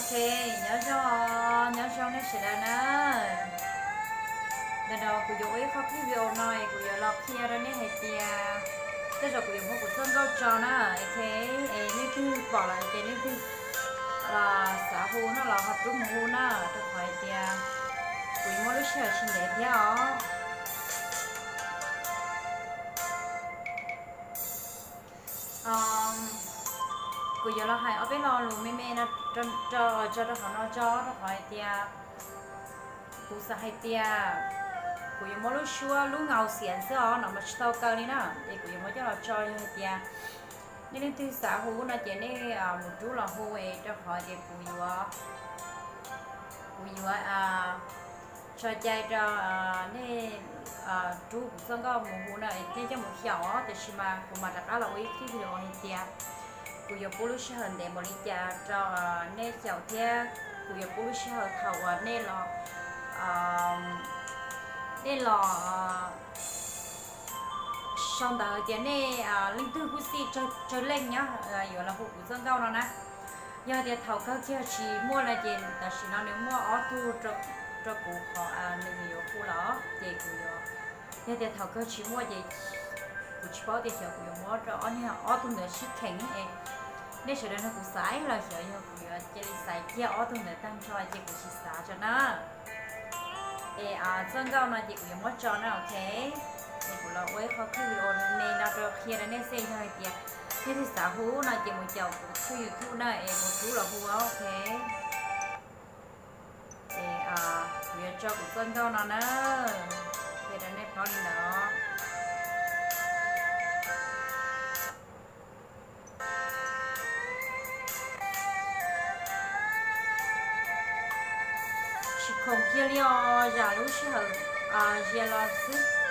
Ok, nyob zoo, nyob zoo nej sawv daws na. Ntawm no kuv yuav ua ib qho clip video no es kuv yuav los qhia rau nej hais tias tej zaum kuv yuav muab kuv txoj nkauj tso na, ok, es leej twg pom lawm ces leej twg xav hu no los ho rub mus hu na, rau qhov hais tias kuv yuav muab lub sij hawm tsis ntev thiab os. Kuv yuav los hais ob peb lo lus me me no tso rau qhov no tso, rau qhov hais tias kuv xav hais tias kuv yuav muab lub suab lub nkaus xiav xwb os, no mas tsis tau kaw li na, es kuv yuav muab coj los tso yog hais tias nej leej twg xav hu no ces nej mus rub los hu es rau qhov tias kuv yuav, kuv yuav tso cai rau nej rub kuv txoj nkauj mus hu no es nej coj mus xyaum os, tiam sis mas kuv mam rov qab los ua ib clip video hais tias kuv yuav pub lub sij hawm ntev npaum li cas rau nej xyaum thiab kuv yuav pub lub sij hawm thaum uas nej los, nej los sau ntawv tias nej leej twg kuj xij tsawg leej nyob yuav los hu kuv txoj nkauj no na. Yog tias thaum kawg kiag tsis muaj no ces tam sim no nws muaj ob tug rau kuv qhov nws yuav hu los ces kuv yuav, yog tias thaum kawg tsis muaj ces kuv tsis paub tias xyov kuv yuav muab rau ob niag ob tug ntawd sib kheev es nej sawv daws nrog kuv xaiv los xyov yog kuv yuav cia li xaiv kiag ob tug ntawd tag nrho ces kuv tsis xav tso na. Es txoj nkauj no ces kuv yuav muab tso na, ok. Es kuv los ua ib qho clip video me no rau qhia rau nej xwb, yog hais tias nej twg xav hu no ces mus caum kuv tshooj YouTube na es mus rub los hu, ok. Es kuv yuav tso kuv txoj nkauj no na, qhia rau nej paub li ntawd. Tsis khoom kiag li os, zam lub sij hawm zias los xwb.